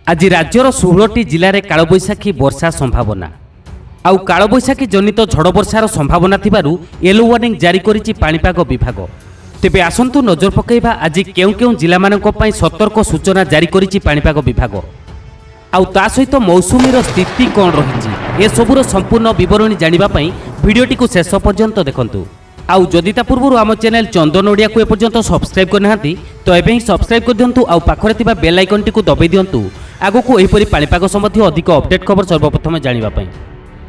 ଆଜି ରାଜ୍ୟର 16ଟି ଜିଲ୍ଲାରେ କାଳବୈଶାଖୀ ବର୍ଷା ସମ୍ଭାବନା। ଆଉ କାଳବୈଶାଖୀ ଜନିତ ଝଡ଼ ବର୍ଷାର ସମ୍ଭାବନା ଥିବାରୁ ୟେଲୋ ୱାର୍ଣ୍ଣିଂ ଜାରି କରିଛି ପାଣିପାଗ ବିଭାଗ। ତେବେ ଆସନ୍ତୁ ନଜର ପକାଇବା, ଆଜି କେଉଁ କେଉଁ ଜିଲ୍ଲାମାନଙ୍କ ପାଇଁ ସତର୍କ ସୂଚନା ଜାରି କରିଛି ପାଣିପାଗ ବିଭାଗ, ଆଉ ତା ସହିତ ମୌସୁମୀର ସ୍ଥିତି କ'ଣ ରହିଛି। ଏସବୁର ସମ୍ପୂର୍ଣ୍ଣ ବିବରଣୀ ଜାଣିବା ପାଇଁ ଭିଡ଼ିଓଟିକୁ ଶେଷ ପର୍ଯ୍ୟନ୍ତ ଦେଖନ୍ତୁ। ଆଉ ଯଦି ତା ପୂର୍ବରୁ ଆମ ଚ୍ୟାନେଲ ଚନ୍ଦନ ଓଡ଼ିଆକୁ ଏପର୍ଯ୍ୟନ୍ତ ସବସ୍କ୍ରାଇବ୍ କରିନାହାନ୍ତି, ତ ଏବେ ହିଁ ସବସ୍କ୍ରାଇବ୍ କରିଦିଅନ୍ତୁ ଆଉ ପାଖରେ ଥିବା ବେଲ୍ ଆଇକନ୍ଟିକୁ ଦବାଇ ଦିଅନ୍ତୁ, ଆଗକୁ ଏହିପରି ପାଣିପାଗ ସମ୍ବନ୍ଧୀୟ ଅଧିକ ଅପଡେଟ୍ ଖବର ସର୍ବପ୍ରଥମେ ଜାଣିବା ପାଇଁ।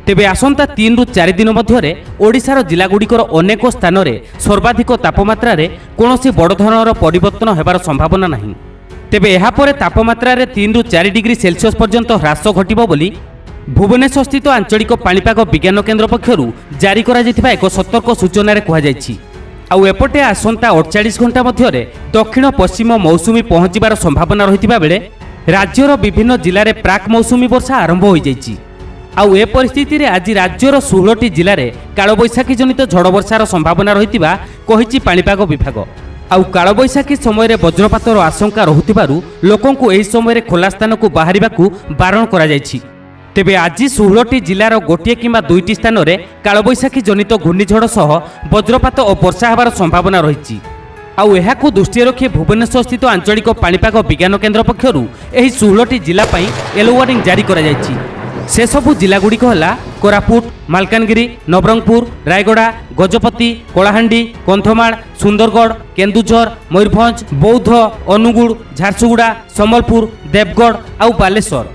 ତେବେ ଆସନ୍ତା 3ରୁ 4 ଦିନ ମଧ୍ୟରେ ଓଡ଼ିଶାର ଜିଲ୍ଲାଗୁଡ଼ିକର ଅନେକ ସ୍ଥାନରେ ସର୍ବାଧିକ ତାପମାତ୍ରାରେ କୌଣସି ବଡ଼ ଧରଣର ପରିବର୍ତ୍ତନ ହେବାର ସମ୍ଭାବନା ନାହିଁ। ତେବେ ଏହାପରେ ତାପମାତ୍ରାରେ 3ରୁ 4 ଡିଗ୍ରୀ ସେଲସିୟସ୍ ପର୍ଯ୍ୟନ୍ତ ହ୍ରାସ ଘଟିବ ବୋଲି ଭୁବନେଶ୍ୱରସ୍ଥିତ ଆଞ୍ଚଳିକ ପାଣିପାଗ ବିଜ୍ଞାନ କେନ୍ଦ୍ର ପକ୍ଷରୁ ଜାରି କରାଯାଇଥିବା ଏକ ସତର୍କ ସୂଚନାରେ କୁହାଯାଇଛି। ଆଉ ଏପଟେ ଆସନ୍ତା 48 ଘଣ୍ଟା ମଧ୍ୟରେ ଦକ୍ଷିଣ ପଶ୍ଚିମ ମୌସୁମୀ ପହଞ୍ଚିବାର ସମ୍ଭାବନା ରହିଥିବା ବେଳେ ରାଜ୍ୟର ବିଭିନ୍ନ ଜିଲ୍ଲାରେ ପ୍ରାକ୍ ମୌସୁମୀ ବର୍ଷା ଆରମ୍ଭ ହୋଇଯାଇଛି। ଆଉ ଏ ପରିସ୍ଥିତିରେ ଆଜି ରାଜ୍ୟର 16ଟି ଜିଲ୍ଲାରେ କାଳବୈଶାଖୀ ଜନିତ ଝଡ଼ ବର୍ଷାର ସମ୍ଭାବନା ରହିଥିବା କହିଛି ପାଣିପାଗ ବିଭାଗ। ଆଉ କାଳବୈଶାଖୀ ସମୟରେ ବଜ୍ରପାତର ଆଶଙ୍କା ରହୁଥିବାରୁ ଲୋକଙ୍କୁ ଏହି ସମୟରେ ଖୋଲା ସ୍ଥାନକୁ ବାହାରିବାକୁ ବାରଣ କରାଯାଇଛି। ତେବେ ଆଜି 16ଟି ଜିଲ୍ଲାର ଗୋଟିଏ କିମ୍ବା ଦୁଇଟି ସ୍ଥାନରେ କାଳବୈଶାଖୀ ଜନିତ ଘୂର୍ଣ୍ଣିଝଡ଼ ସହ ବଜ୍ରପାତ ଓ ବର୍ଷା ହେବାର ସମ୍ଭାବନା ରହିଛି। ଆଉ ଏହାକୁ ଦୃଷ୍ଟିରେ ରଖି ଭୁବନେଶ୍ୱରସ୍ଥିତ ଆଞ୍ଚଳିକ ପାଣିପାଗ ବିଜ୍ଞାନ କେନ୍ଦ୍ର ପକ୍ଷରୁ ଏହି 16ଟି ଜିଲ୍ଲା ପାଇଁ ୟେଲୋ ୱାର୍ଣ୍ଣିଂ ଜାରି କରାଯାଇଛି। ସେସବୁ ଜିଲ୍ଲାଗୁଡ଼ିକ ହେଲା କୋରାପୁଟ, ମାଲକାନଗିରି, ନବରଙ୍ଗପୁର, ରାୟଗଡ଼ା, ଗଜପତି, କଳାହାଣ୍ଡି, କନ୍ଧମାଳ, ସୁନ୍ଦରଗଡ଼, କେନ୍ଦୁଝର, ମୟୂରଭଞ୍ଜ, ବୌଦ୍ଧ, ଅନୁଗୁଳ, ଝାରସୁଗୁଡ଼ା, ସମ୍ବଲପୁର, ଦେବଗଡ଼ ଆଉ ବାଲେଶ୍ୱର।